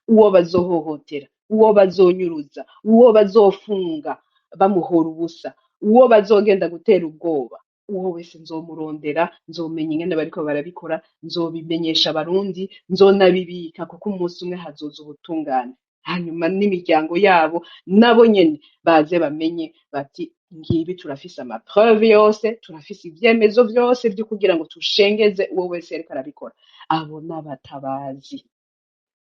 Uwo bazohohotera, uwo bazonyuruza, uwo bazofunga bamuhora ubusa, uwo bazogenda gutera ubwoba, uwo wese nzomurondera, nzomenya ingene bariko barabikora, nzobimenyesha Abarundi, nzonabibika kuko umunsi umwe hazoza ubutungane. Hanyuma n'imiryango yabo nabo nyene baze bamenye bati ngibi turafise ama preuve yose, turafise ivyemezo vyose vyo kugira ngo tushengeze uwo wese yariko arabikora. Abo n'abatabazi,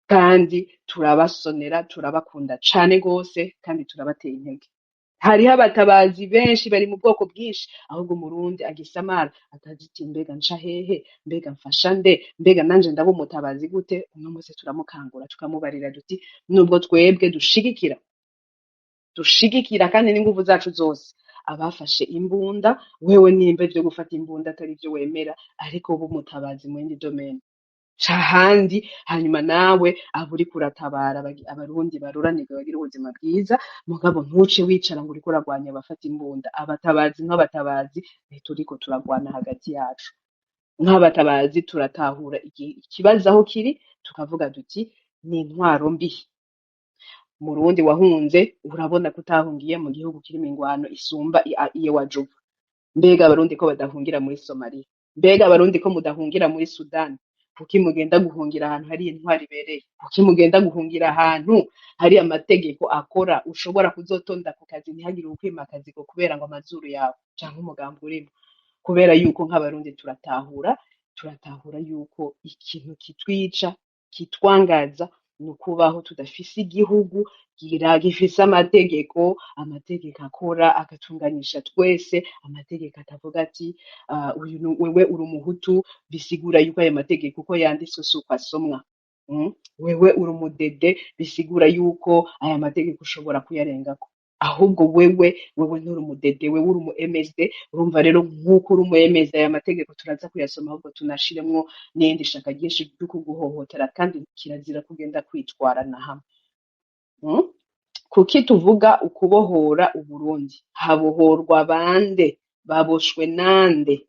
kandi turabasonera, turabakunda cane gose, kandi turabateye intege. Hariho abatabazi benshi bari mu bwoko bwinshi, ahubwo Umurundi agisamara atazi iti mbega nca hehe, mbega mfasha nde, mbega nanje ndaba umutabazi gute? Uno munsi turamukangura, tukamubarira duti nubwo twebwe dushigikira kandi n'inguvu zacu zose abafashe imbunda, wewe nimba ivyo gufata imbunda atari ivyo wemera, ariko uba umutabazi mu yindi domaine, ca ahandi, hanyuma nawe aba uriko uratabara Abarundi baruranirwe bagire ubuzima bwiza. Mugabo ntuce wicara ngo uriko uragwanya abafata imbunda. Abatabazi nk'abatabazi ntituriko turagwana hagati yacu. Nk'abatabazi turatahura ikibazo aho kiri, tukavuga duti ni intwaro mbi. Murundi wahunze, urabona ko utahungiye mu gihugu kirimo ingwano isumba iyo waje uva. Mbega Abarundi ko badahungira muri Somalia? Mbega Abarundi ko mudahungira muri Sudani? Kuki mugenda guhungira ahantu hari intwaro ibereye? Kuki mugenda guhungira ahantu hari amategeko akora, ushobora kuzotonda ku kazi ntihagire uwukwima akazi ngo kubera ngo amazuru yawe canke umugambi urimo? Kubera yuko nk'Abarundi turatahura yuko ikintu kitwica, kitwangaza, ni ukubaho tudafise igihugu gifise amategeko, amategeko akora agatunganisha twese, amategeko atavuga ati uyu wewe uri umuhutu, bisigura yuko ayo mategeko uko yanditswe si uko asomwa. Wewe uri umudede, bisigura yuko aya mategeko ushobora kuyarengako. Ahubwo wewe nturi umudede, wewe uri umu MSD. Urumva rero nk'uko uri umu MSD, aya mategeko turaza kuyasoma, ahubwo tunashiremwo n'irindi shaka ryinshi ryo kuguhohotera, kandi kirazira kugenda kwitwara na hamwe. Kuki tuvuga ukubohora Uburundi? Habohorwa bande? Baboshwe nande?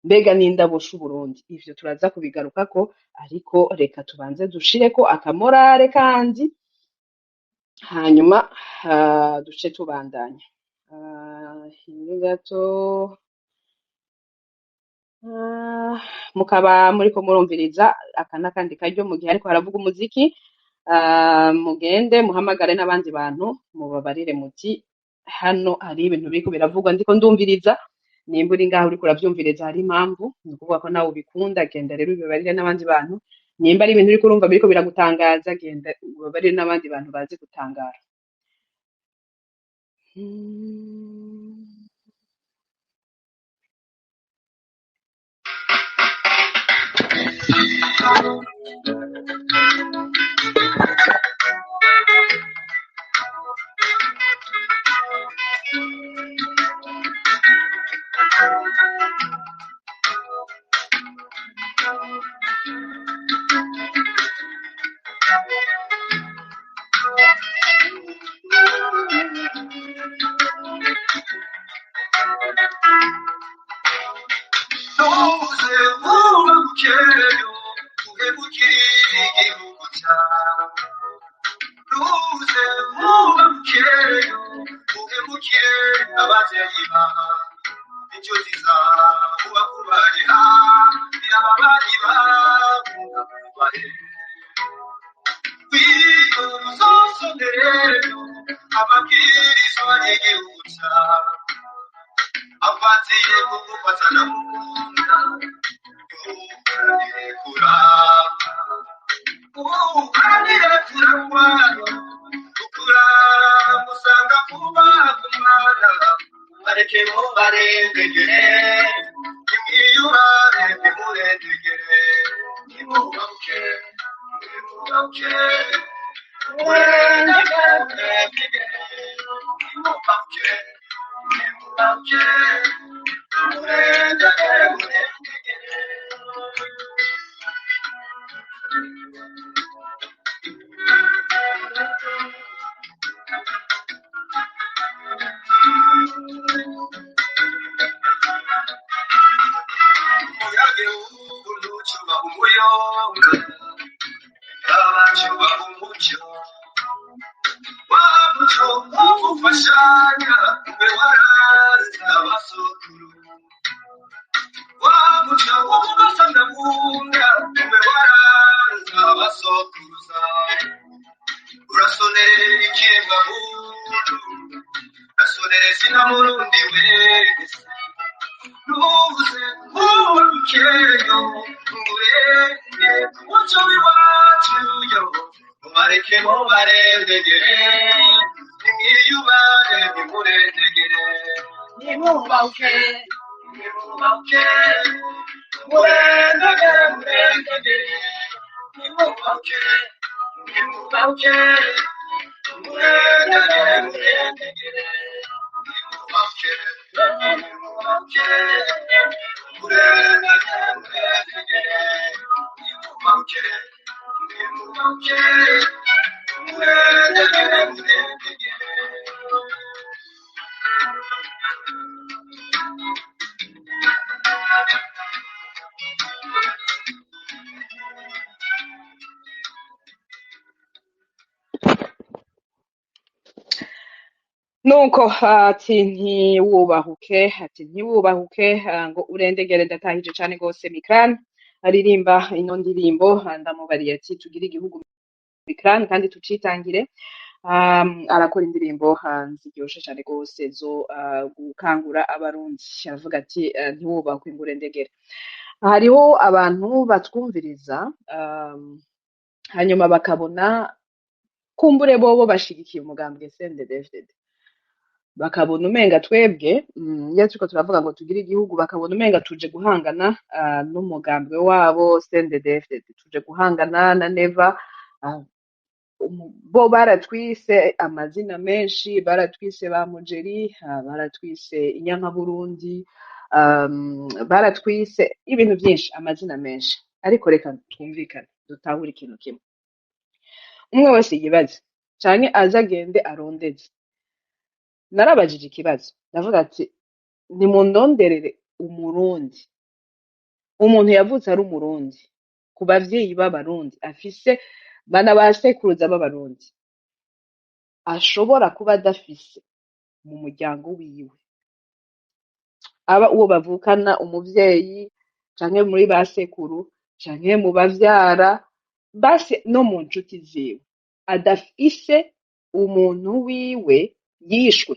Mbega ninde aboshe Uburundi? Ivyo turaza kubigarukako, ariko reka tubanze dushireko akamorare kandi, hanyuma duce tubandanya. Hinge gato. Mukaba muriko murumviriza aka n'akandi karyo mu gihe ariko haravuga umuziki, mugende muhamagare n'abandi bantu mubabarire muti hano hari ibintu biriko biravugwa ndiko ndumviriza. Nimba uri ngaho uriko uravyumviriza hari impamvu, ni ukuvuga ko nawe ubikunda, genda rero ubibarire n'abandi bantu. Nimba ari ibintu uriko urumva biriko biragutangaza, genda ubabarire n'abandi bantu bazi gutangara. Ntuze ubukeyo uhemukire igihugu cyawe, ntuze ubukeyo uhemukire ababyeyi bawe, inshuti zawe bakubaye hafi, ababanyi bawe bakubahe. Wizosondereyo amabwiriza y'igihugu cyawe, afatiye ku gufatana mu nda, kuramba uharanire kurangwayo, ukuramba usanga kuba kumwana, bareke mubarengegere, nimwiyubare ntimurengegere, nimubabuke nimubabuke murengegere murengegere, nimubabuke nimubabuke murengegere murengegere. Muyage w'urucuba umuyonga, abacuba umucyo. Gasonere ikiremwa muntu, gasonere sinamurundi wese. Nuze nkurukeyo, ngurenge umuco w'iwacu yo. Mubareke mubarengegere, nimwiyubare nimurengegere. Nimwubahuke, nimwubahuke, murengegere murengegere. Nimwubahuke, nimwubahuke, murengegere murengegere. Nimwubahuke, nimwubahuke, murengegere murengegere. Nimwubahuke, nimwubahuke, murengegere murengegere. Nuko ati ntiwubahuke, ati ntiwubahuke ngo urendegere. Ndatahije cane gose Mikran aririmba ino ndirimbo, ndamubariye ati tugire igihugu Mikran kandi tucitangire. Arakora indirimbo ziryoshe cane gose zo gukangura abarundi, aravuga ati ntiwubahwe ngo urendegere. Hariho abantu batwumviriza hanyuma bakabona kumbure bobo bashigikiye umugambwe CNDD-FDD, bakabona umenga twebwe iyo turiko turavuga ngo tugire igihugu, bakabona umenga tuje guhangana n'umugambwe wabo CNDD-FDD, tuje guhangana na Neva. Bo baratwise amazina menshi, baratwise ba Mujeri, baratwise Inyankaburundi, baratwise ibintu byinshi, amazina menshi. Ariko reka twumvikane, dutahure ikintu kimwe. Umwe wese yibaze canke aze agende arondeze. Narabajije ikibazo, ndavuga ati nimundonderere umurundi, umuntu yavutse ari umurundi ku bavyeyi b'abarundi, afise bana ba sekuruza b'abarundi, ashobora kuba adafise mu muryango wiwe, aba uwo bavukana umuvyeyi canke muri ba sekuru canke mu bavyara, basi no mu nshuti ziwe, adafise umuntu wiwe yishwe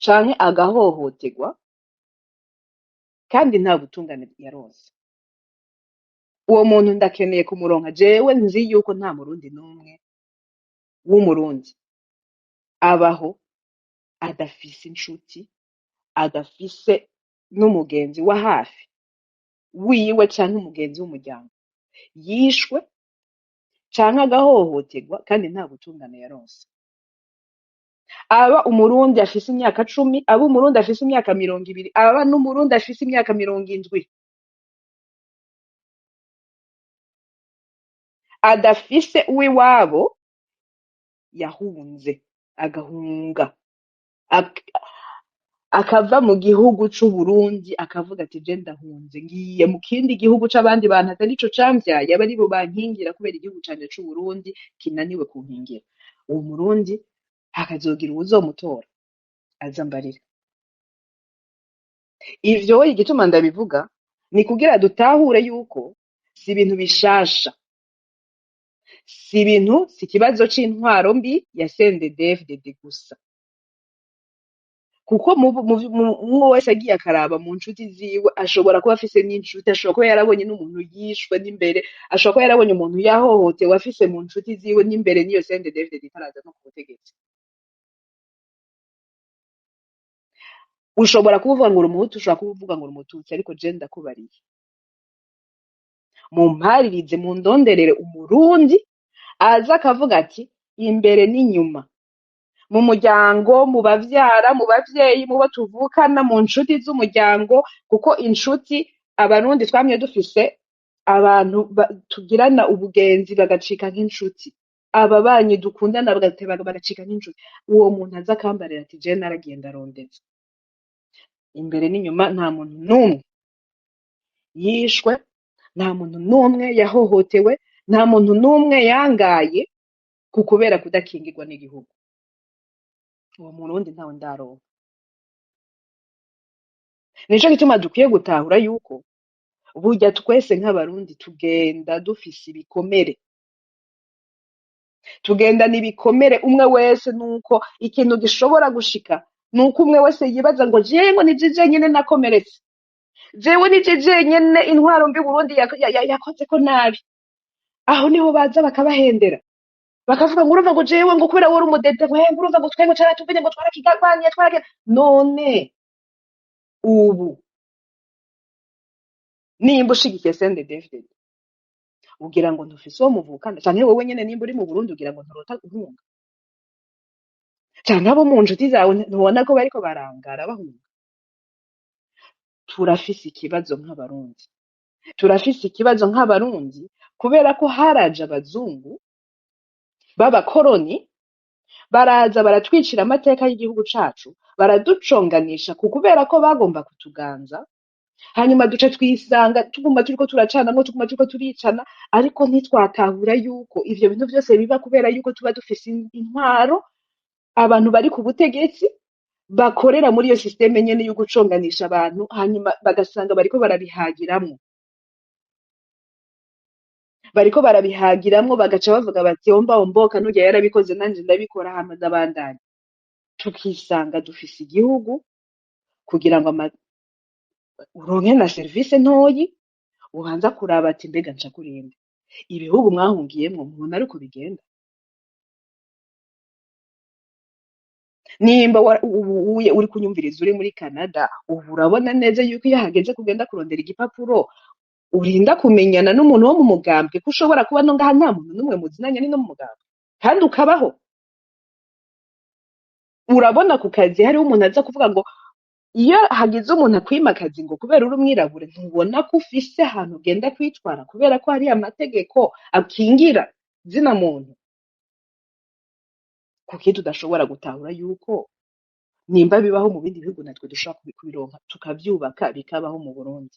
canke agahohoterwa kandi nta butungane yaronse. Uwo muntu ndakeneye kumuronka. Jewe nzi yuko nta murundi n'umwe w'umurundi abaho adafise inshuti, adafise n'umugenzi wa hafi wiwe canke umugenzi w'umuryango yishwe canke agahohoterwa kandi nta butungane yaronse. Aba umurundi afise imyaka 10, aba umurundi afise imyaka 20, aba n'umurundi afise imyaka 70 adafise uw'iwabo yahunze, agahunga akava mu gihugu c'Uburundi, akavuga ati je ndahunze ngiye mu kindi gihugu c'abandi bantu atari ico camvyaye, aba aribo bankingira kubera igihugu canje c'Uburundi kinaniwe kunkingira. Uwo murundi hakazogira uwuzomutora azambarira. Ivyo igituma ndabivuga ni kugira dutahure yuko si ibintu bishasha, si ibintu, si ikibazo c'intwaro mbi ya CNDD-FDD gusa, kuko umwe wese agiye akaraba mu nshuti ziwe ashobora kuba afise n'inshuti, ashobora kuba yarabonye n'umuntu yishwe n'imbere, ashobora kuba yarabonye umuntu yahohotewe afise mu nshuti ziwe n'imbere n'iyo CNDD-FDD itaraza no ku butegetsi. Ushobora kuvuga ngo uri umuhutu, ushobora kuvuga ngo uri umututsi, ariko je ndakubariye, mumparirize, mundonderere umurundi aza akavuga ati imbere n'inyuma, mu muryango, mu bavyara, mu bavyeyi, mu bo tuvukana, mu nshuti z'umuryango, kuko inshuti abarundi twamye dufise abantu tugirana ubugenzi bagacika nk'inshuti, ababanyi dukundana bagacika nk'inshuti. Uwo muntu aza akambarira ati je naragiye ndarondeza imbere n'inyuma, nta muntu n'umwe yishwe, nta muntu n'umwe yahohotewe, nta muntu n'umwe yangaye ku kubera kudakingirwa n'igihugu. Uwo murundi ntawe ndaronka. Nico gituma dukwiye gutahura yuko burya twese nk'abarundi tugenda dufise ibikomere. Tugendana ibikomere umwe wese. Nuko ikintu gishobora gushika nuko umwe wese yibaza ngo jewe ngo nije jenyene nakomeretse, jewe nije jenyene intwaro mbi Burundi yakozeko nabi. Aho niho baza bakabahendera, bakavuga ngo urumva ngo jewe ngo kubera wari umudede, ngo ngo urumva ngo twe ngo caratuvenye, ngo twarakigwaniye, none ubu nimba ushigikiye CNDD-FDD, ugira ngo ntufise uwo muvukana, canke wowe nyene nimba uri mu Burundi ugira ngo nturota uhunga, canke abo mu nshuti zawe ntubona ko bariko barangara bahunga? Turafise ikibazo nk'Abarundi, turafise ikibazo nk'Abarundi kubera ko haraje abazungu b'abakoroni, baraza baratwicira amateka y'igihugu cacu, baraduconganisha kubera ko bagomba kutuganza. Hanyuma duca twisanga tuguma turiko turacanamwo, tuguma turiko turicana, ariko ntitwatahura yuko ivyo bintu vyose biba kubera yuko tuba dufise intwaro, abantu bari ku butegetsi bakorera muri iyo système nyene yo guconganisha abantu, hanyuma bagasanga bariko barabihagiramwo, bariko barabihagiramwo, bagaca bavuga bati omba omboka, nurya yarabikoze nanje ndabikora, hama ndabandanya. Tukisanga dufise igihugu kugira ngo uronke na serivisi ntoyi ubanza kuraba ati mbega nca kurinde. Ibihugu mwahungiyemwo mubona ariko bigenda. Nimba ubu uye uri kunyumviriza uri muri Canada, ubu urabona neza yuko iyo hageze kugenda kurondera igipapuro urinda kumenyana n'umuntu wo mu mugambwe, ko ushobora kuba no ngaha nta muntu n'umwe muzinanye ni no mu mugambwe kandi ukabaho. Urabona ku kazi hariho umuntu aza kuvuga ngo iyo hagize umuntu akwima akazi ngo kubera uri umwirabure, ntubona ko ufise ahantu ugenda kwitwara kubera ko hari amategeko akingira zina muntu? Kuki tudashobora gutahura yuko nimba bibaho mu bindi bihugu natwe dushobora kubironka tukavyubaka bikabaho mu Burundi?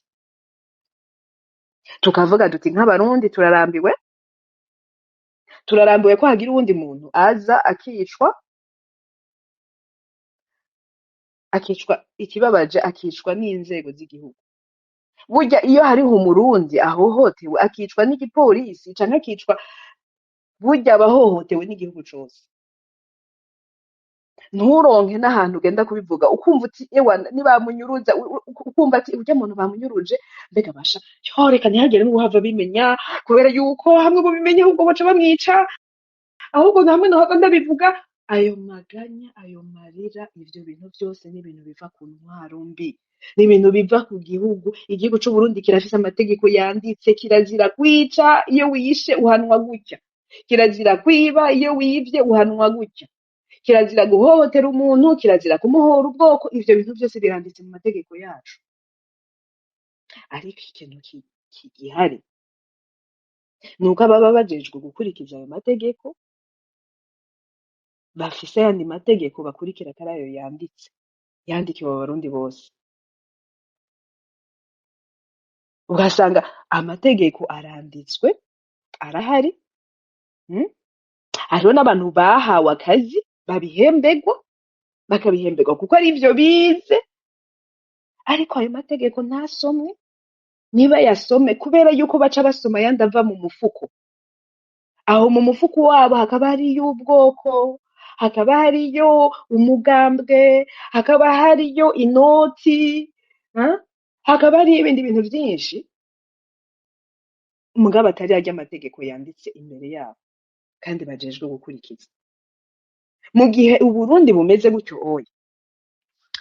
Tukavuga duti nk'Abarundi turarambiwe, turarambiwe ko hagira uwundi muntu aza akicwa, akicwa ikibabaje, akicwa n'inzego z'igihugu. Burya iyo hariho Umurundi ahohotewe akicwa n'igipolisi canke akicwa, burya abahohotewe n'igihugu cose. Nturonke n'ahantu ugenda kubivuga, ukumva uti ewa nibamunyuruza, ukumva ati urya muntu bamunyuruje, mbega basha yo reka ntihagire n'uwuhava abimenya, kubera yuko hamwe bubimenya ahubwo baca bamwica, ahubwo hamwe nohava ndabivuga. Ayo maganya, ayo marira, ivyo bintu vyose ni ibintu biva ku ntwaro mbi, ni ibintu biva ku gihugu. Igihugu c'Uburundi kirafise amategeko yanditse, kirazira kwica, iyo wishe uhanwa gutya, kirazira kwiba, iyo wivye uhanwa gutya, kirazira guhohotera umuntu, kirazira kumuhora ubwoko. Ivyo bintu vyose biranditse mu mategeko yacu. Ariko ikintu kigihari nuko ababa bajejwe gukurikiza ayo mategeko bafise ayandi mategeko bakurikira atari ayo yanditse, yandikiwe Abarundi bose. Ugasanga amategeko aranditswe, arahari, Hariho n'abantu bahawe akazi babihemberwa, bakabihemberwa kuko ari ivyo bize, ariko ayo mategeko ntasomwe, niba yasome kubera yuko baca basoma ayandi ava mu mufuko. Aho mu mufuko wabo hakaba hariyo ubwoko, hakaba hariyo umugambwe, hakaba hariyo inoti, hakaba hariyo ibindi bintu vyinshi, mugabo atari arya amategeko yanditse imbere yabo kandi bajejwe gukurikiza. Mu gihe Uburundi bumeze gutyo oya,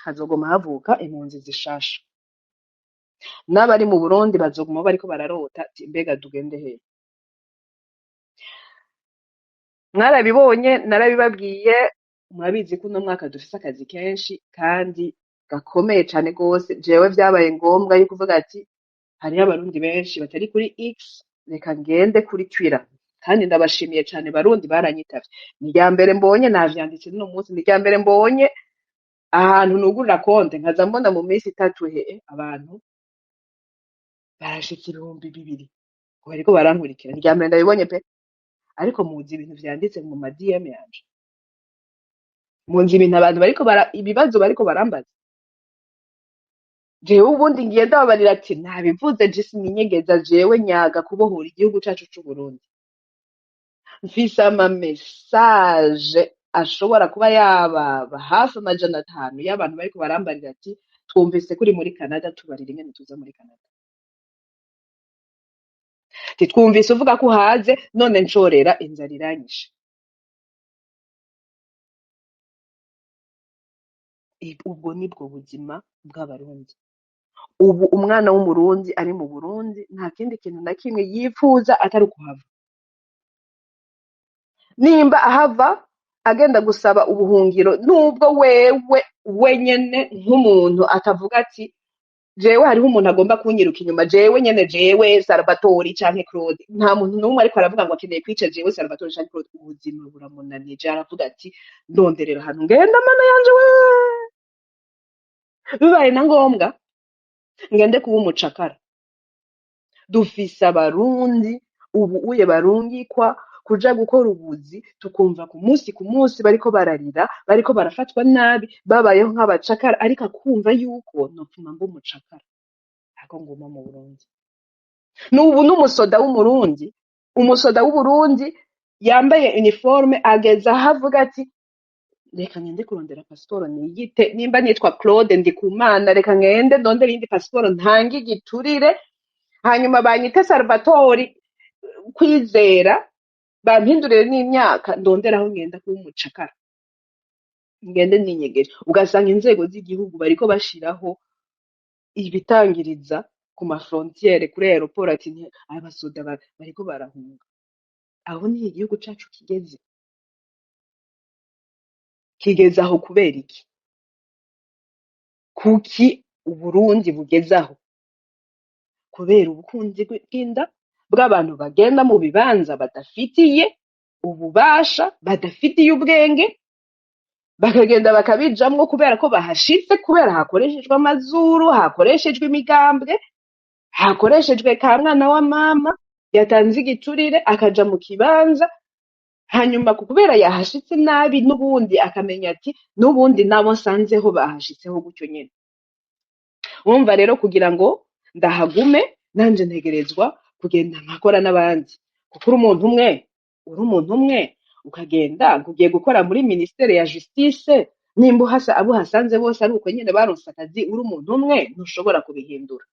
hazoguma havuka impunzi zishasha, n'abari mu Burundi bazoguma bariko bararota ati mbega tugende hehe? Mwarabibonye, narabibabwiye, murabizi ko uno mwaka dufise akazi kenshi kandi gakomeye cane gose. Jewe vyabaye ngombwa yo kuvuga ati hariho Abarundi benshi batari kuri X, reka ngende kuri Twitter. Kandi ndabashimiye cane Barundi baranyitavye. Ni irya mbere mbonye, navyanditse n'uno munsi, ni irya mbere mbonye ahantu nugurura konte nkaza mbona mu minsi itatu he abantu barashitse 2000 ngo bariko barankurikira. Ni irya mbere ndabibonye pe. Ariko muzi ibintu vyanditse mu ma DM yanje, muzi ibintu abantu bariko ibibazo bariko barambaza. Jewe ubundi ngiye ndababarira ati nabivuze, je sininyegeza, jewe nyaga kubohora igihugu cacu c'Uburundi. Mfise ama message ashobora kuba yababa hafi 500 y'abantu bariko barambarira ati twumvise ko uri muri Canada, tubarira ingene tuza muri Canada. Ati twumvise uvuga ko uhaze, none nshorera inzara iranyishe. Ubwo nibwo buzima bw'Abarundi. Ubu umwana w'Umurundi ari mu Burundi nta kindi kintu na kimwe yipfuza atari ukuhava. Nimba ahava agenda gusaba ubuhungiro, nubwo wewe wenyene nk'umuntu atavuga ati jewe hariho umuntu agomba kunyiruka inyuma, jewe nyene, jewe Salvatori canke Claude, nta muntu n'umwe ariko aravuga ngo akeneye kwica jewe Salvatori canke Claude. Ubuzima buramunanije, aravuga ati ndonderera ahantu ngenda, mana yanje we, bibaye na ngombwa ngende kuba umucakara. Dufise Abarundi ubu uye barungikwa kuja gukora ubuzi, tukumva ku munsi ku munsi bariko bararira, bariko barafatwa nabi, babayeho nk'abacakara, ariko akumva yuko nopfuma mba umucakara ako nguma mu Burundi. N'ubu n'umusoda w'Umurundi, umusoda w'Uburundi yambaye uniforme ageze aho avuga ati reka ngende kurondera pasiporo niyite, nimba nitwa Claude Ndikumana, reka ngende ndondere iyindi pasiporo ntange igiturire, hanyuma banyite Salvatori Kwizera, bampindurire n'imyaka, ndondera aho ngenda kuba umucakara, ngende ninyegeje. Ugasanga inzego z'igihugu bariko bashiraho ibitangiriza ku ma frontiere, kuri aeroport, ati abasoda bariko barahunga. Aho niho igihugu cacu kigeze. Kigeze aho kubera iki? Kuki Uburundi bugeze aho? Kubera ubukunzi bw'inda bw'abantu bagenda mu bibanza badafitiye ububasha, badafitiye ubwenge, bakagenda bakabijamwo kubera ko bahashitse, kubera hakoreshejwe amazuru, hakoreshejwe imigambwe, hakoreshejwe ka mwana wa mama yatanze igiturire akaja mu kibanza, hanyuma kubera yahashitse nabi n'ubundi akamenya ati n'ubundi nabo nsanzeho bahashitseho gutyo nyene. Urumva rero kugira ngo ndahagume nanje ntegerezwa kugenda nkakora n'abandi, kuko uri umuntu umwe, uri umuntu umwe ukagenda ngo ugiye gukora muri ministere ya justice, nimba abo uhasanze bose ari uko nyene baronse akazi, uri umuntu umwe ntushobora kubihindura,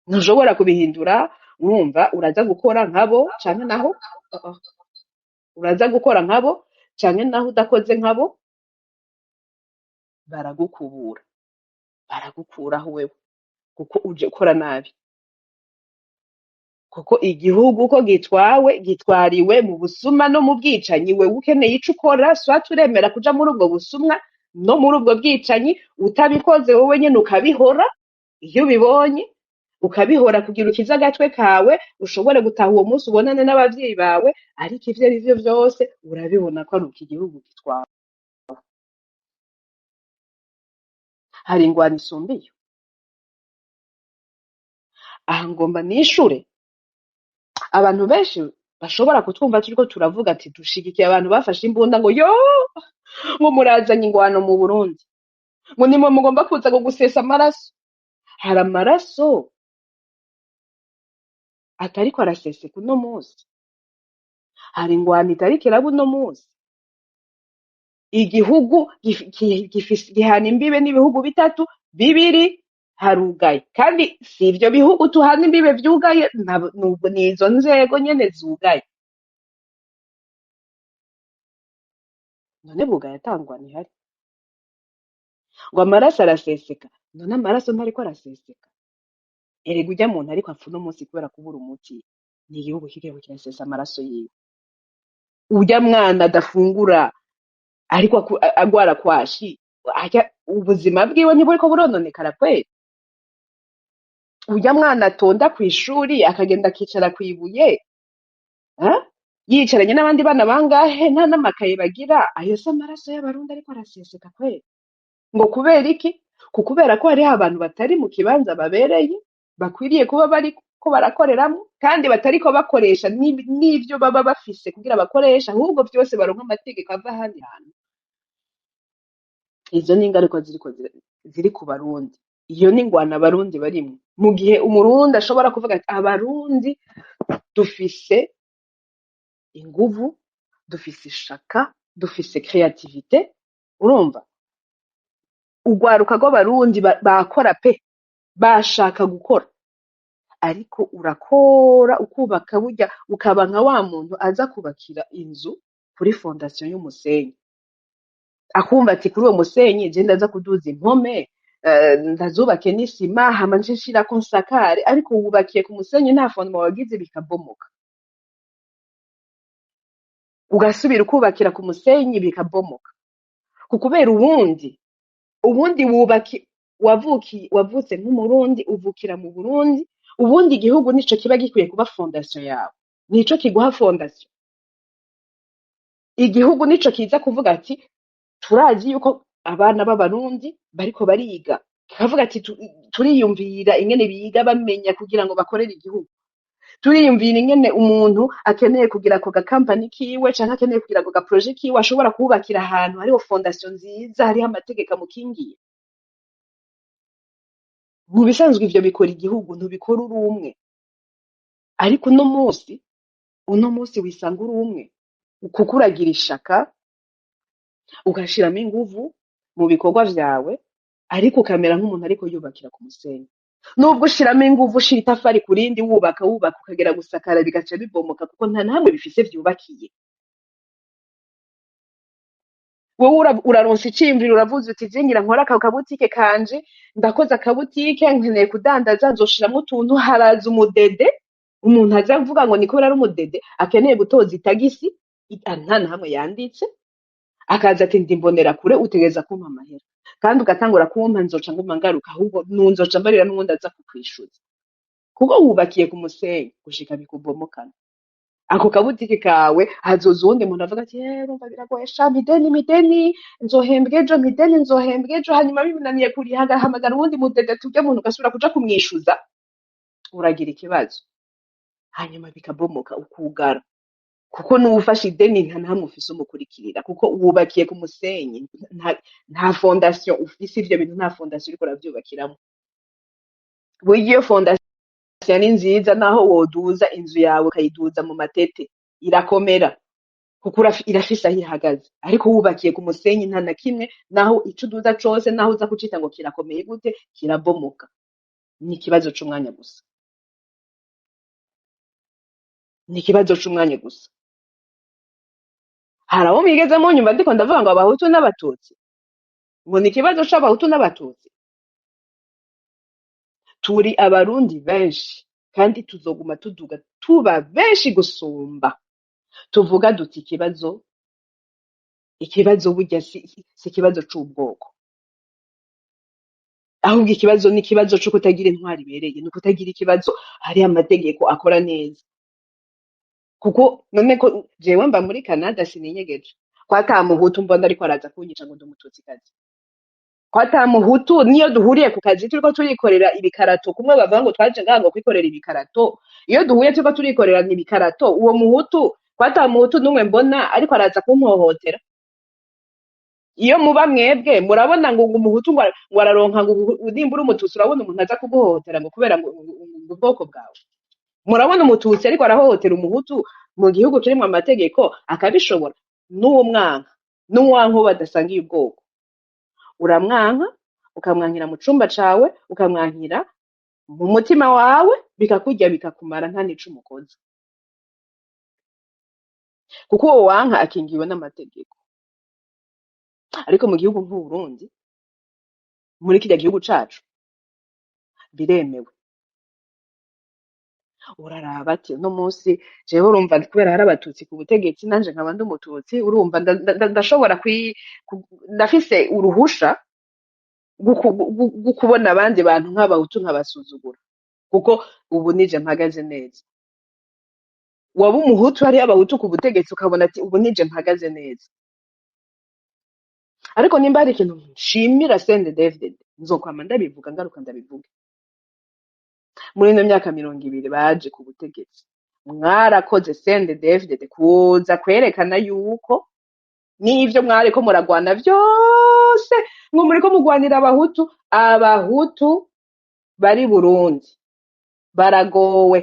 ntushobora kubihindura. Urumva uraza gukora nkabo canke naho uraza gukora nkabo canke naho udakoze nkabo baragukubura, baragukuraho wewe kuko uje ukora nabi. Kuko igihugu uko gitwawe gitwariwe mu busuma no mu bwicanyi, wewe ukeneye ico ukora, soit uremera kuja muri ubwo busumwa no muri ubwo bwicanyi, utabikoze wowe nyene ukabihora, iyo ubibonye ukabihora kugira ukize agatwe kawe, ushobore gutaha uwo munsi ubonane n'abavyeyi bawe, ariko ivyo ari vyo vyose urabibona ko ari uko igihugu gitwawe. Hari ingwano isumba iyo. Aha ngomba nishure abantu benshi bashobora kutwumva turiko turavuga ati dushigikiye abantu bafashe imbunda, ngo yo ngo murazanye ingwano mu Burundi, ngo nimwe mugomba kuza ngo gusesa amaraso. Hari amaraso atariko araseseka uno munsi, hari ingwano itariko iraba uno munsi. Igihugu gihana imbibe n'ibihugu bitatu, bibiri harugaye, kandi si ivyo bihugu tuhana imbibe vyugaye, nubwo ni izo nzego nyene zugaye. None bugaye atangwa ntihari, ngo amaraso araseseka. None amaraso ntariko araseseka? Erega urya muntu ariko apfa uno munsi kubera kubura umuti, ni igihugu kiriko kirasesa amaraso yiwe. Urya mwana adafungura ariko agwara kwashi, ubuzima bwiwe ntiburiko burononekara kweri? Urya mwana atonda kw'ishuri akagenda akicara kw'ibuye, yicaranye n'abandi bana bangahe nta n'amakaye bagira, ayo si amaraso y'Abarundi ariko araseseka kweri? Ngo kubera iki? Kubera ko hariho abantu batari mu kibanza babereye, bakwiriye kuba bariko barakoreramwo, kandi batariko bakoresha n'ivyo baba bafise kugira bakoresha, ahubwo vyose baronka amategeko ava ahandi hantu. Izo ni ingaruka ziri ku Barundi. Iyo ni ingwano Abarundi barimwo. Mu gihe Umurundi ashobora kuvuga ati Abarundi dufise inguvu, dufise ishaka, dufise créativité. Urumva, urwaruka rw'Abarundi bakora pe, bashaka gukora, ariko urakora ukubaka, burya ukaba nka wa muntu aza kubakira inzu kuri fondation y'umusenyi, akumva ati kuri uwo musenyi je ndaza kuduza impome, ndazubake n'isima, hama nce nshirako nsakare. Ariko wubakiye ku musenyi, nta fondement wagize, bikabomoka. Ugasubira ukubakira ku musenyi, bikabomoka. Kubera ubundi wubaki wavuki wavutse nk'Umurundi, uvukira mu Burundi. Ubundi igihugu nico kiba gikwiye kuba fondation yawe, nico kiguha fondation. Igihugu nico kiza kuvuga ati turazi yuko abana b'Abarundi bariko bariga, kikavuga ati turiyumvira ingene biga bamenya kugira ngo bakorere igihugu, turiyumvira ingene umuntu akeneye kugira ako gakampani kiwe canke akeneye kugira ako gaprojet kiwe, ashobora kubakira ahantu hariho fondation nziza, hariho amategeko amukingiye. Mu bisanzwe ivyo bikora igihugu, ntubikora uri umwe. Ariko uno munsi wisanga uri umwe, kuko uragira ishaka, ugashiramo inguvu mu bikorwa vyawe, ariko ukamera nk'umuntu ariko yubakira ku musenyi. Nubwo ushiramo inguvu, ushira itafari ku rindi, wubaka, wubaka, ukagera gusakara bigaca bibomoka, kuko nta nahamwe bifise vyubakiye. Wowe uraronsa iciyumviro, uravuze uti je ngira nkore aka kabutike kanje, ndakoze akabutike, nkeneye kudandaza, nzoshiramwo utuntu. Haraza umudede, umuntu aza avuga ngo ni kubera ari umudede akeneye gutoza itagisi, nta na hamwe yanditse, akaza ati ndi imbonerakure, utegereza kumpa amahera, kandi ugatangura kumpa, nzoca nguma ngaruka, ahubwo nunzoca mbarira n'uwundi aza kukwishuza, kuko wubakiye ku musenyi gushika bikubomokana. Ako kabutike kawe, hazoza uwundi muntu avuga ati urumva biragoye sha, mideni, mideni, nzohembwa ejo, mideni, nzohembwa ejo. Hanyuma bimunaniye kuriha, agahamagara uwundi mudede, tujye muntu, ugasubira kuja kumwishuza, uragira ikibazo, hanyuma bikabomoka, ukugara, kuko n'uwufashe ideni nta nahamwe ufise umukurikirira, kuko wubakiye ku musenyi, nta fondation ufise. Ivyo bintu nta fondation uriko uravyubakiramo. Burya iyo fondation ni nziza, naho woduza inzu yawe ukayiduza mu matete, irakomera, kuko irafise aho ihagaze. Ariko wubakiye ku musenyi, nta na kimwe, naho ico uduza cose, naho uza kucita ngo kirakomeye gute, kirabomoka. Ni ikibazo c'umwanya gusa, ni ikibazo c'umwanya gusa. Hari abo mwigeze munyumva ndiko ndavuga ngo Abahutu n'Abatutsi, ngo ni ikibazo c'Abahutu n'Abatutsi? Turi Abarundi benshi, kandi tuzoguma tuduga tuba benshi gusumba. Tuvuga duti ikibazo burya si ikibazo c'ubwoko, ahubwo ikibazo ni ikibazo co kutagira intwari ibereye, ni ukutagira ikibazo hari amategeko akora neza. Kuko none ko jewe mba muri Canada, sininyegeje ko ata Muhutu mbona ariko araza kunyica ngo ndi Umututsikazi, ko ata Muhutu niyo duhuriye ku kazi turiko turikorera ibikarato, kumwe bavuga ngo twaje ngaha ngo kwikorera ibikarato, iyo duhuye turiko turikorera ibikarato, uwo Muhutu, ko ata Muhutu n'umwe mbona ariko araza kumpohotera? Iyo muba mwebwe murabona ngo Umuhutu ngo araronka ngo nimba uri Umututsi, urabona umuntu aza kuguhohotera ngo kubera ngo ubwoko bwawe? Murabona Umututsi ariko arahohotera Umuhutu mu gihugu kirimwo amategeko akabishobora? N'uwo mwanka, n'uwanka uwo badasangiye ubwoko, uramwanka, ukamwankira mu cumba cawe, ukamwankira mu mutima wawe, bikakurya bikakumara, nta n'ico umukoza, kuko uwo wanka akingiwe n'amategeko. Ariko mu gihugu nk'Uburundi, muri kirya gihugu cacu, biremewe. Uraraba ati uno munsi jewe urumva kubera hari Abatutsi ku butegetsi, nanje nkaba ndi Umututsi, urumva ndashobora ndafise uruhusha rwo kubona abandi bantu nk'Abahutu nkabasuzugura, kuko ubu nije mpagaze neza. Waba Umuhutu, hariyo Abahutu ku butegetsi, ukabona ati ubu nije mpagaze neza. Ariko nimba hari ikintu nshimira CNDD-FDD, nzokwama ndabivuga, ngaruka ndabivuga, muri ino myaka 20 baje ku butegetsi, mwarakoze CNDD-FDD kuza kwerekana yuko n'ivyo mwariko muragwana vyose, ngo muriko mugwanira Abahutu, Abahutu bari Burundi baragowe.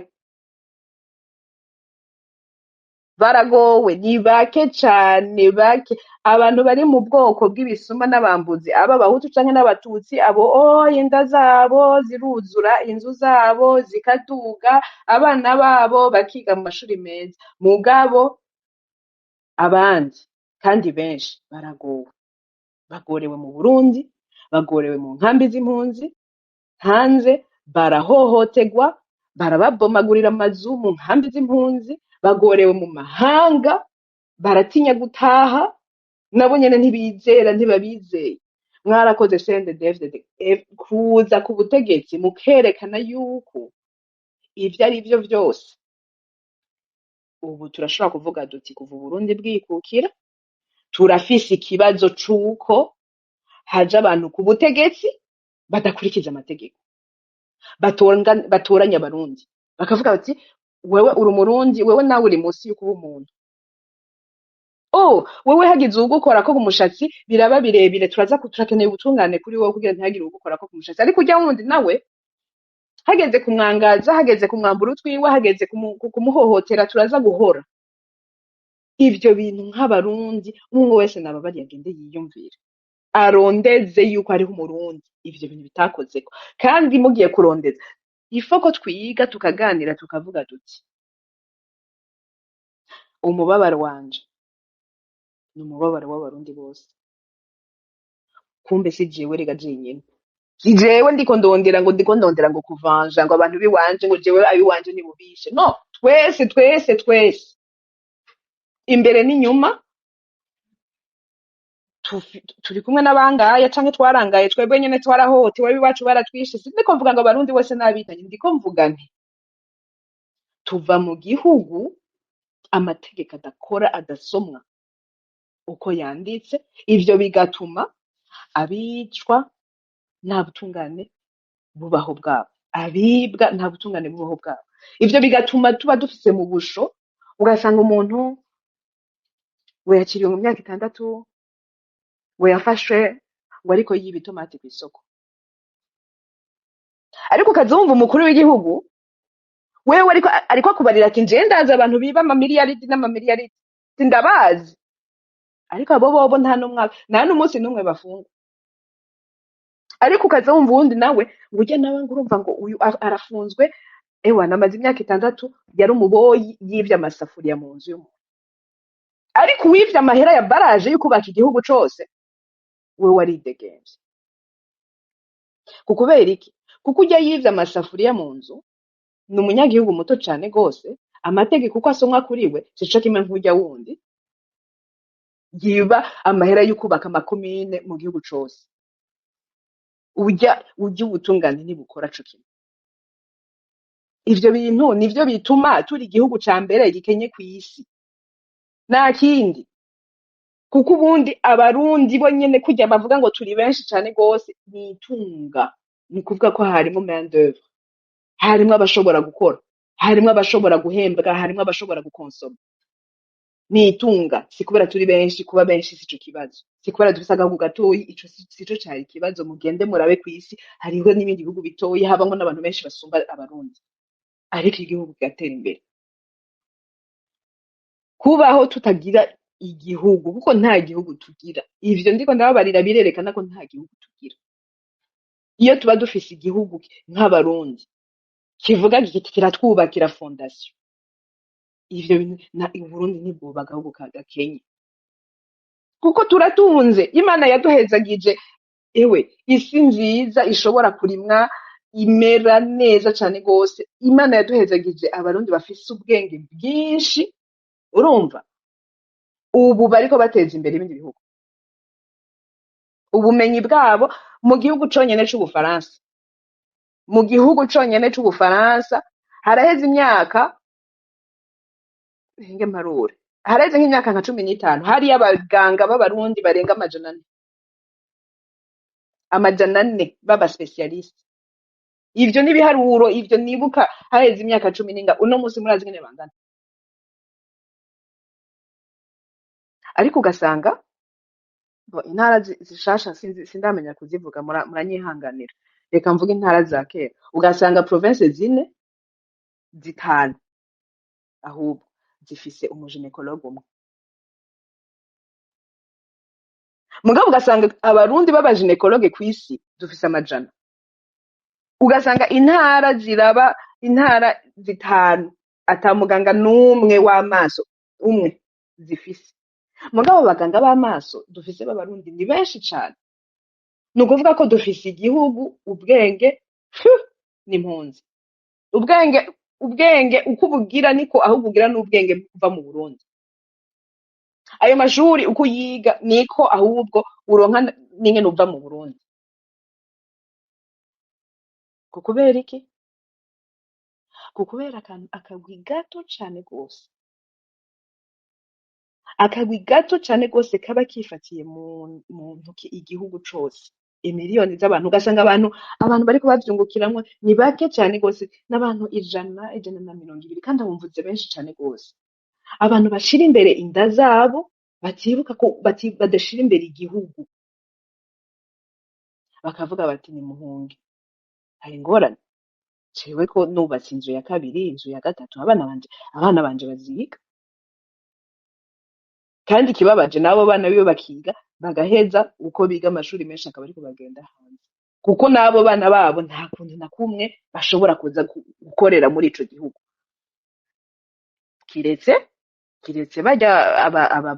Baragowe, ni bake cane, bake. Abantu bari mu bwoko bw'ibisuma n'abambuzi, aba abahutu canke n'abatutsi, abo oye inda zabo ziruzura, inzu zabo zikaduga, abana babo bakiga mu mashuri meza. Mugabo abandi kandi benshi baragowe, bagorewe mu Burundi, bagorewe mu nkambi z'impunzi, hanze barahohoterwa, barababomagurira amazu mu nkambi z'impunzi, bagorewe mu mahanga, baratinya gutaha, nabo nyene ntibizera, ntibabizeye. Mwarakoze CNDD-FDD kuza ku butegetsi mukerekana yuko ivyo ari vyo vyose. Ubu turashobora kuvuga duti kuva Uburundi bwikukira, turafise ikibazo c'uko haja abantu ku butegetsi badakurikiza amategeko, batoranya abarundi, bakavuga bati wewe uri umurundi, wewe nawe uri munsi y'ukuba umuntu. Oh, wewe hagize uwugukorako ku mushatsi biraba birebire, turaza turakeneye ubutungane kuri wowe kugira ntihagire uwugukorako ku mushatsi. Ariko urya wundi nawe hageze kumwangaza, hageze kumwambura utwiwe, hageze kumuhohotera, turaza guhora. Ivyo bintu nk'abarundi, umwe wese nababariye agende yiyumvire, arondeze yuko hariho umurundi ivyo bintu bitakozeko. Kandi mugiye kurondeza, ifo ko twiga tukaganira tukavuga duti umubabaro wanje ni umubabaro w'abarundi bose. Kumbe si jewe rega jenyene, si jewe ndiko ndondera ngo ndiko ndondera ngo kuvanja ngo abantu biwanje ngo jewe abiwanje nibubishe. No, twese twese twese imbere n'inyuma turi kumwe n'abangaya canke twarangaye, twebwe nyene twarahohotewe, abiwacu baratwishe. Sindiko mvuga ngo abarundi bose n'abicanyi, ndiko mvuga nti tuva mu gihugu amategeko adakora, adasomwa uko yanditse, ivyo bigatuma abicwa nta butungane bubaho bwabo, abibwa nta butungane bubaho bwabo. Ivyo bigatuma tuba dufise mu busho, ugasanga umuntu ngo yakiriwe mu myaka 6, ngo yafashwe ngo ariko yiba itomati kw'isoko. Ariko ukaza wumva umukuru w'igihugu wewe ariko akubarira ati nje ndazi abantu biba amamiliyaridi n'amamiliyaridi, ndabazi, ariko abo bobo nta n'umwaka nta n'umunsi n'umwe bafungwa. Ariko ukaza wumva uwundi nawe ngo ujye nawe ngo urumva ngo uyu arafunzwe, ewa namaze imyaka 6 yari umuboyi yivye amasafuriya mu nzu y'umuntu. Ariko uwivye amahera ya baraje yo kubaka igihugu cose we waridegemvye. Kukubera iki? Kuko ujya yivye amasafuriya mu nzu ni umunyagihugu muto cane gose, amategeko uko asomwa kuri we sico kimwe nk'urya wundi yiba amahera yo kubaka amakomine mu gihugu cose. Ujya ubutungane ntibukora co kimwe. Ivyo bintu nivyo bituma turi igihugu ca mbere gikenye kw'isi, nta kindi. Kuko ubundi abarundi bo nyene kurya bavuga ngo turi benshi cane gose nitunga, ni kuvuga ko harimo main d'oeuvre, harimwo abashobora gukora, harimwo abashobora guhembwa, harimwo abashobora gukonsoma. Nitunga, si kubera turi benshi, kuba benshi sico kibazo, si kubera dufise agahugu gatoyi, ico sico cari ikibazo. Mugende murabe kw'isi, hariho n'ibindi bihugu bitoyi habamwo n'abantu benshi basumba abarundi, ariko igihugu kigatera imbere. Kubaho tutagira igihugu, kuko nta gihugu tugira. Ivyo ndiko ndababarira birerekana ko nta gihugu tugira. Iyo tuba dufise igihugu nk'abarundi kivuga kiti kiratwubakira fondation, ivyo bintu na Uburundi ntibwoba agahugu ka gakenye, kuko turatunze. Imana yaduhezagije ewe isi nziza ishobora kurimwa imera neza cane gose. Imana yaduhezagije abarundi bafise ubwenge bwinshi, urumva ubu bariko bateza imbere ibindi bihugu, ubumenyi bwabo mu gihugu conyene c'Ubufaransa, mu gihugu conyene c'Ubufaransa haraheze imyaka hinge mparure, haraheze nk'imyaka nka 15 hariyo abaganga b'abarundi barenga 400, 400 b'aba specialiste. Ivyo n'ibiharuro, ivyo nibuka haheze imyaka 10 n'inga. Uno munsi murazi ingene bangana. Ariko ugasanga intara zishasha sindamenya kuzivuga, muranyihanganira, reka mvuge intara za kera. Ugasanga province 4 5 ahubwo zifise umugynécologue umwe. Mugabo ugasanga abarundi b'abagynécologue kw'isi dufise amajana. Ugasanga intara ziraba intara 5 ata muganga n'umwe w'amaso umwe zifise. Mugabo abaganga b'amaso dufise b'abarundi ni benshi cane. Ni ukuvuga ko dufise igihugu, ubwenge n'impunzi. Ubwenge uko ubugira niko ahubwo ugira n'ubwenge buva mu Burundi. Ayo mashuri uko uyiga niko ahubwo uronka n'ingene uva mu Burundi. Kubera iki? Kubera akagwi gato cane gose. Akagwi gato cane gose kaba kifatiye mu ntoki igihugu cose. Imiliyoni z'abantu, ugasanga abantu bariko bavyungukiramwo ni bake cane gose, n'abantu 100, 120, kandi abo mvuze benshi cane gose. Abantu bashira imbere inda zabo, batibuka ko badashira imbere igihugu. Bakavuga bati nimuhunge. Hari ingorane. Jewe ko nubatse inzu ya kabiri, inzu ya gatatu, abana banje baziga. Kandi ikibabaje n'abo bana biwe bakiga bagaheza uko biga amashuri menshi akaba ariko bagenda hanze. Kuko n'abo bana babo nta kuntu na kumwe bashobora kuza gukorera muri ico gihugu. Kiretse barya aba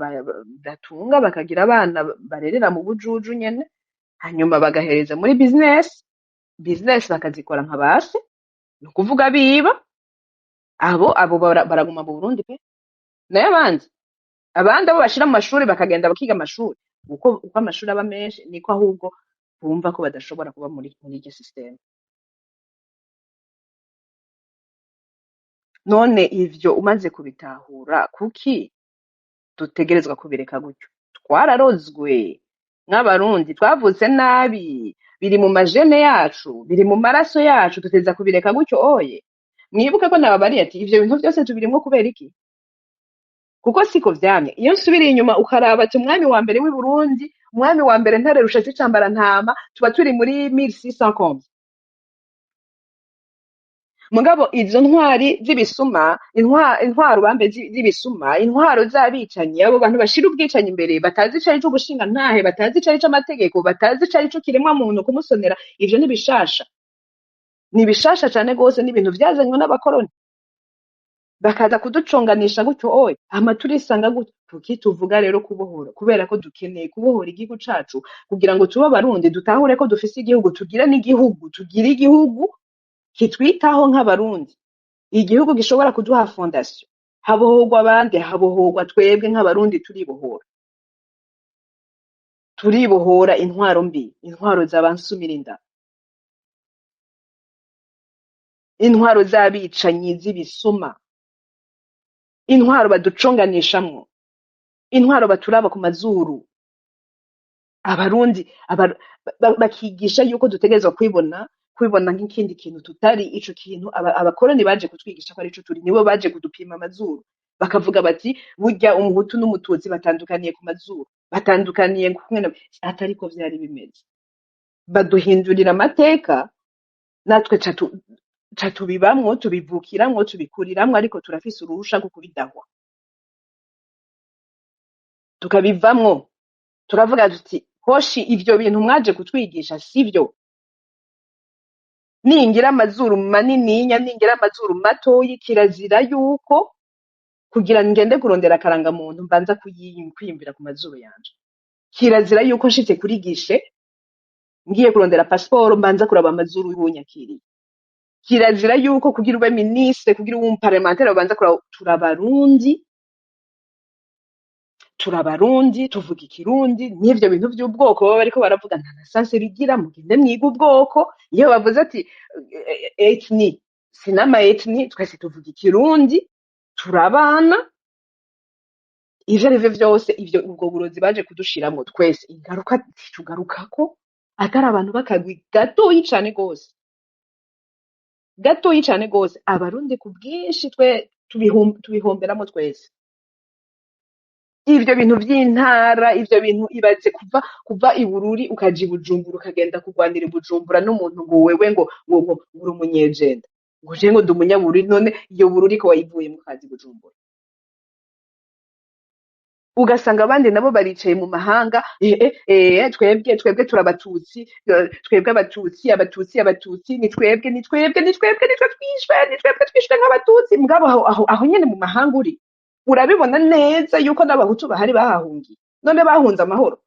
batunga bakagira abana barerera mu bujuju nyene, hanyuma bagahereza muri business, business bakazikora nka base, ni ukuvuga biba, abo baraguma mu Burundi pe. Nayo abandi abo bashira mu mashuri bakagenda bakiga amashuri, uko amashuri aba menshi niko ahubwo bumva ko badashobora kuba muri iryo system. None ivyo umaze kubitahura, kuki dutegerezwa kubireka gutyo? Twararozwe nk'abarundi, twavutse nabi, biri mu majene yacu, biri mu maraso yacu, duteza kubireka gutyo oye. Mwibuke ko nababariye ati ivyo bintu vyose tubirimwo kubera iki? Kuko siko vyamye. Iyo nsubiriye inyuma ukaraba ati umwami wa mbere w'i Burundi, umwami wa mbere Ntare Rushatsi Cambarantama, tuba turi muri 1600 combien. Mugabo izo ntwari z'ibisuma, intwaro bambe z'ibisuma, intwaro z'abicanyi, abo bantu bashira ubwicanyi imbere, batazi icari c'ubushingantahe, batazi icari c'amategeko, batazi icari co kiremwa muntu kumusonera, ivyo ni bishasha. Ni bishasha cane gose, ni ibintu vyazanywe n'abakoroni. Bakaza kuduconganisha gutyo oye, hama turisanga gutyo. Kuki tuvuga rero kubohora? Kubera ko dukeneye kubohora igihugu cacu, kugira ngo tube abarundi, dutahure ko dufise igihugu, tugire n'igihugu, tugire igihugu kitwitaho nk'abarundi, igihugu gishobora kuduha fondation. Habohorwa abandi, habohorwa twebwe nk'abarundi, turibohora. Turibohora intwaro mbi, intwaro z'abansumirinda, intwaro z'abicanyi z'ibisuma, intwaro baduconganishamwo, intwaro baturaba ku mazuru. Abarundi bakigisha yuko dutegerezwa kwibona nk'ikindi kintu tutari. Ico kintu abakoroni baje kutwigisha ko arico turi, nibo baje kudupima amazuru, bakavuga bati burya umuhutu n'umututsi batandukaniye ku mazuru, batandukaniye kumwe, atariko vyari bimeze. Baduhindurira amateka, natwe ca tubibamwo, tubivukiramwo, tubikuriramwo, ariko turafise uruhusha rwo kubidahwa, tukabivamwo, turavuga tuti hoshi ivyo bintu mwaje kutwigisha sivyo. Ningira amazuru manininya, ningira amazuru matoyi, kirazira yuko kugira ngende kurondera akarangamuntu mbanza kwiyumvira ku mazuru yanje. Kirazira yuko nshitse kuri gishe ngiye kurondera pasiporo mbanza kuraba amazuru y'uwunyakiriye. Kirazira yuko kugira ube ministre, kugira ube umuparlementaire babanza kuraba. Turabarundi, tuvuga ikirundi, n'ivyo bintu vy'ubwoko baba bariko baravuga nta na sanse bigira, mugende mwiga ubwoko. Iyo bavuze ati ethnie, sinama ethnie, twese tuvuga ikirundi, turabana. Ivyo arivyo vyose, ivyo ubwo burozi baje kudushiramwo twese, ingaruka zitugarukako atari abantu bakagwi gatoyi cane gose, gatoyi cane gose. Abarundi ku bwinshi twe tubihomberamo twese. Ivyo bintu vy'intara, ivyo bintu ibaze kuva i Bururi ukaja i Bujumbura, ukagenda kurwanira i Bujumbura n'umuntu ngo wewe ngo uri umunyejenda, ngo je ngo ndi umunyabururi, none iyo Bururi ko wayivuyemo ukaza i Bujumbura. Ugasanga abandi nabo baricaye mu mahanga, twebwe turabatutsi, twebwe abatutsi, abatutsi, abatutsi, ni twebwe, ni twebwe, ni twebwe, ni twe twishwe, ni twebwe twishwe nk'abatutsi. Mugabo aho nyene mu mahanga uri, urabibona neza yuko n'abahutu bahari bahahungiye. None bahunze amahoro?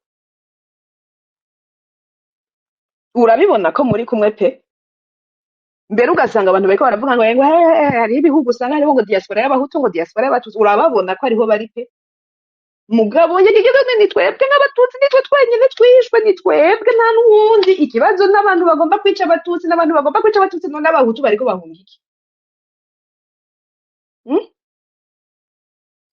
Urabibona ko muri kumwe pe. Mbere ugasanga abantu bariko baravuga ngo hariho ibihugu usanga hariho ngo diaspora y'abahutu, ngo diaspora y'abatutsi, urababona ko ariho bari pe. Mugabo yegegege, ni twebwe nk'abatutsi, nitwe twenyine twishwe, ni twebwe, nta n'uwundi. Ikibazo n'abantu bagomba kwica abatutsi, n'abantu bagomba kwica abatutsi. None abahutu bariko bahunga iki?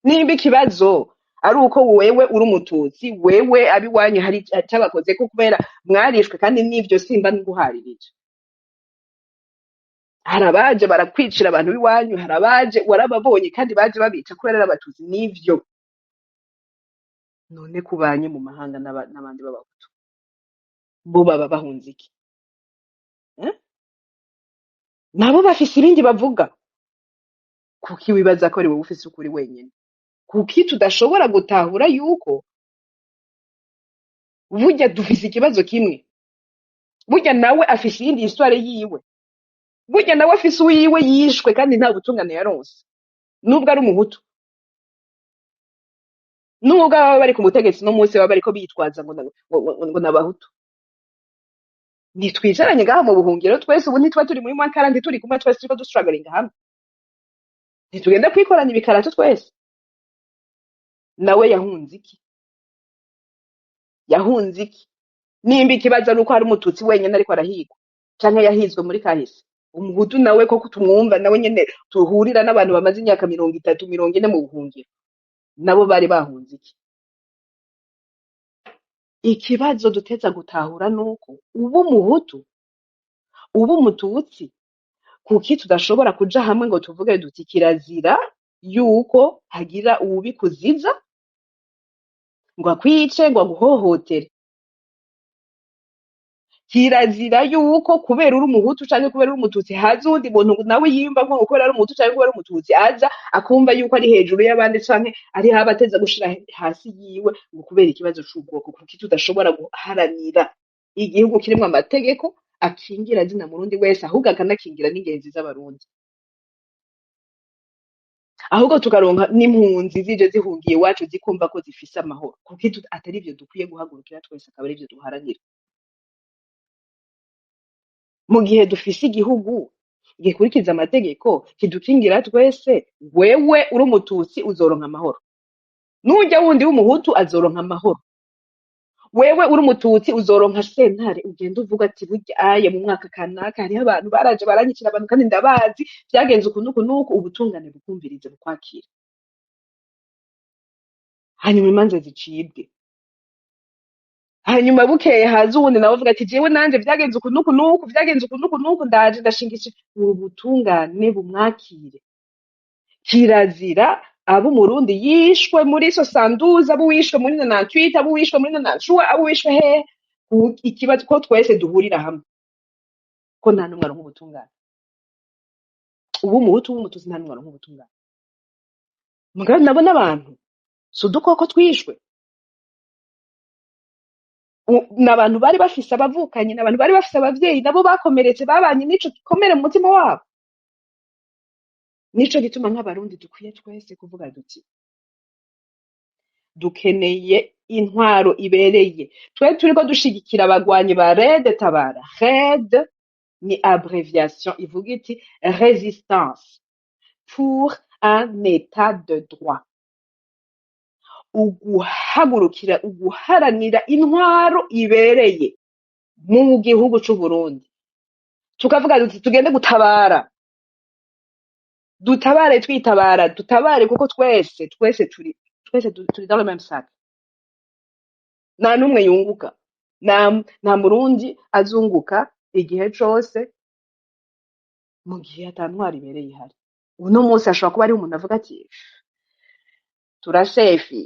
Nimba ikibazo ari uko wewe uri umututsi, wewe abiwanyu hari icabakoze ko kubera mwarishwe, kandi n'ivyo simba nguharirije. Hari abaje barakwicira abantu b'iwanyu, hari abaje warababonye kandi baje babica kubera ari abatutsi, n'ivyo. None kubanye mu mahanga n'abandi b'abahutu, bo baba bahunze iki? Eh? Nabo bafise ibindi bavuga. Kuki wibaza ko ari wowe ufise ukuri wenyene? Kuki tudashobora gutahura yuko burya dufise ikibazo kimwe? Burya nawe afise iyindi histoire yiwe, burya nawe afise uwiwe yishwe kandi nta butungane yaronse, nubwo ari umuhutu, nubwo baba bari ku butegetsi no munsi baba bariko bitwaza ngo n'abahutu. Ntitwicaranye ngaha mu buhungiro twese ubu? Ntituba turi muri mwakara? Ntituri kumwe twese turiko dustrugglinga hamwe? Ntitugenda kwikorana ibikarato twese? Nawe yahunze iki? Yahunze iki? Nimba ikibazo ari uko hari umututsi wenyine ariko arahigwa canke yahizwe muri kahise, umuhutu nawe koko tumwumva nawe nyene tuhurira n'abantu bamaze imyaka 30, 40 mu buhungiro, nabo bari bahunze iki? Ikibazo duteza gutahura nuko uba umuhutu, uba umututsi, kuki tudashobora kuja hamwe ngo tuvuge duti kirazira yuko hagira uwubikuziza ngo akwice, ngo aguhohotere? Kirazira yuko kubera uri umuhutu canke kubera uri umututsi haza uwundi muntu nawe yiyumva nko kubera ari umuhutu canke kubera ari umututsi, aza akumva yuko ari hejuru y'abandi canke ari haba ateza gushira hasi yiwe ngo kubera ikibazo c'ubwoko. Kuki tudashobora guharanira igihugu kirimwo amategeko akingira zina murundi wese, ahubwo akanakingira n'ingenzi z'abarundi, ahubwo tukaronka n'impunzi zije zihungiye iwacu zikumva ko zifise amahoro? Kuki atari ivyo dukwiye guhagurukira twese, akaba ari ivyo duharanira, mu gihe dufise igihugu gikurikiza amategeko kidukingira twese? Wewe uri umututsi uzoronka amahoro, nujya wundi w'umuhutu azoronka amahoro. Wewe uri umututsi uzoronka sentare ugenda uvuga ati burya aye mu mwaka kanaka hariho abantu baraje baranyicira abantu kandi ndabazi, vyagenze uku n'uku n'uku, ubutungane bukumvirize, bukwakira, hanyuma imanza zicibwe. Hanyuma bukeye haza uwundi nawe avuga ati jewe nanje vyagenze uku n'uku n'uku, vyagenze uku n'uku n'uku, ndaje ndashingisha, ubu butungane bumwakire. Kirazira abo umurundi yishwe muri 72, abo wishwe muri 98, abo wishwe muri 93, abo wishwe hehe. Ikibazo ko twese duhurira hamwe ko nta n'umwe aronka ubutungane, ubu umuhutu, w'umututsi, nta n'umwe aronka ubutungane. Mugabo nabo n'abantu, si udukoko twishwe. Ni abantu bari bafise abavukanyi, ni abantu bari bafise abavyeyi, nabo bakomeretse, babanye n'ico gikomere mu mutima wabo. Nico gituma nk'abarundi dukwiye twese kuvuga duti dukeneye intwaro ibereye. Twe turiko dushigikira abagwanyi ba Red Tabara. Red ni abréviation ivuga iti résistance pour un état de droit, uguhagurukira uguharanira intwaro ibereye mu gihugu c'Uburundi. Tukavuga duti tugende gutabara, dutabare twitabara, dutabare kuko twese turi dans le même sac. Nta n'umwe yunguka, nta murundi azunguka igihe cose mu gihe ata ntwaro ibereye ihari. Uno munsi hashobora kuba hariho umuntu avuga ati turasefi,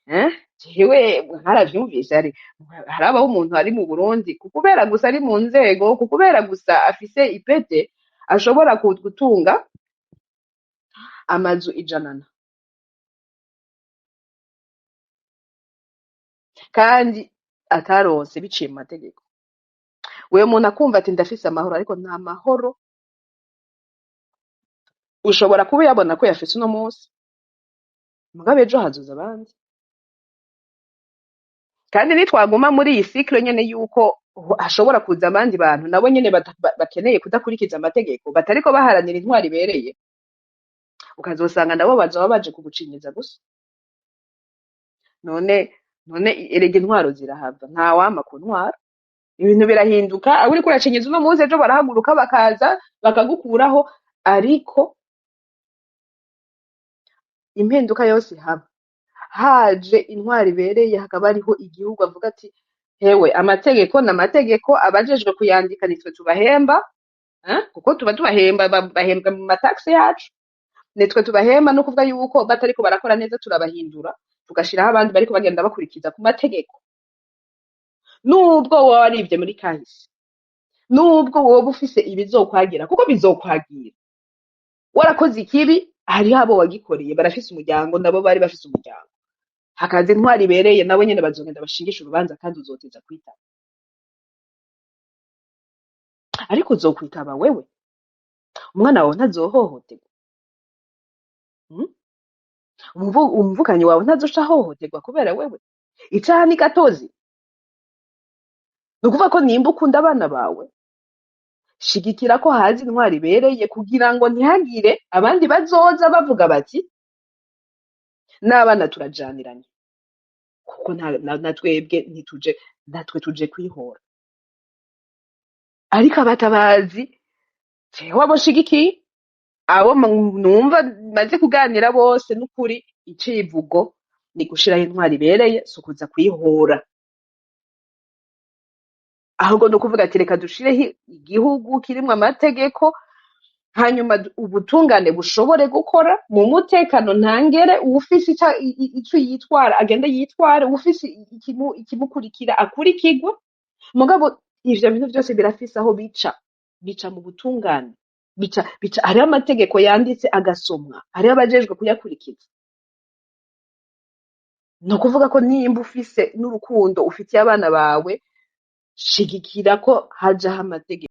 eh? Jewe nkaravyumvise, harabaho umuntu ari mu Burundi kubera gusa ari mu nzego, kubera gusa afise ipete, ashobora gutunga amazu 100. Kandi ataronse biciye mu mategeko. Wewe muntu akumva ati ndafise amahoro, ariko nta mahoro. Ushobora kuba uyabona ko yafise uno munsi, mugabo ejo hazoza abandi. Kandi nitwaguma muri iyi cycle nyene yuko hashobora kuza abandi bantu nabo nyene bakeneye kudakurikiza amategeko, batariko baharanira intwari ibereye, ukazosanga nabo bazoba baje kugucinyiza gusa. None erega intwaro zirahava, ntawama ku ntwaro. Ibintu birahinduka. Abo uriko uracinyiza uno munsi, ejo barahaguruka bakaza bakagukuraho. Ariko impinduka yose ihaba haje intwari ibereye, hakaba hariho igihugu avuga ati hewe, amategeko n'amategeko, abajejwe kuyandika nitwe tubahemba, eh? Kuko tuba tubahemba, bahembwa mu mataxes yacu, nitwe tubahemba. No kuvuga yuko batariko barakora neza, turabahindura tugashiraho abandi bariko bagenda bakurikiza ku mategeko. Nubwo woba warivye muri kahise, nubwo woba ufise ibizokwagira, kuko bizokwagira, warakoze ikibi, hariho abo wagikoreye barafise umuryango, nabo bari bafise umuryango. Hakaza intwari ibereye, nabo nyene bazogenda bashingisha urubanza, kandi uzoteza kwitaba. Ariko uzokwitaba wewe, umwana wawe ntazohohoterwa? Mm? Umuvukanyi wawe ntazoca ahohoterwa kubera wewe? Icaha ni gatozi. Ni ukuvuga ko nimba ukunda abana bawe, shigikira ko haza intwari ibereye, kugira ngo ntihagire abandi bazoza bavuga bati n'abana turajaniranye, kuko na twebwe ntituje, natwe tuje kwihora. Ariko abatabazi, jewe abo nshigikiye, abo numva maze kuganira bose, n'ukuri icivugo ni gushiraho intwari ibereye, si ukuza kwihora. Ahubwo ni ukuvuga ati reka dushireho igihugu kirimwo amategeko, hanyuma ubutungane bushobore gukora mu mutekano ntangere. Uwufise ico yitwara agende yitware, uwufise ikimukurikira akurikirwe. Mugabo ivyo bintu vyose birafise aho bica, bica mu butungane, bica hariho amategeko yanditse agasomwa, hariho abajejwe kuyakurikiza. Ni ukuvuga ko nimba ufise n'urukundo ufitiye abana bawe, shigikira ko hajaho amategeko.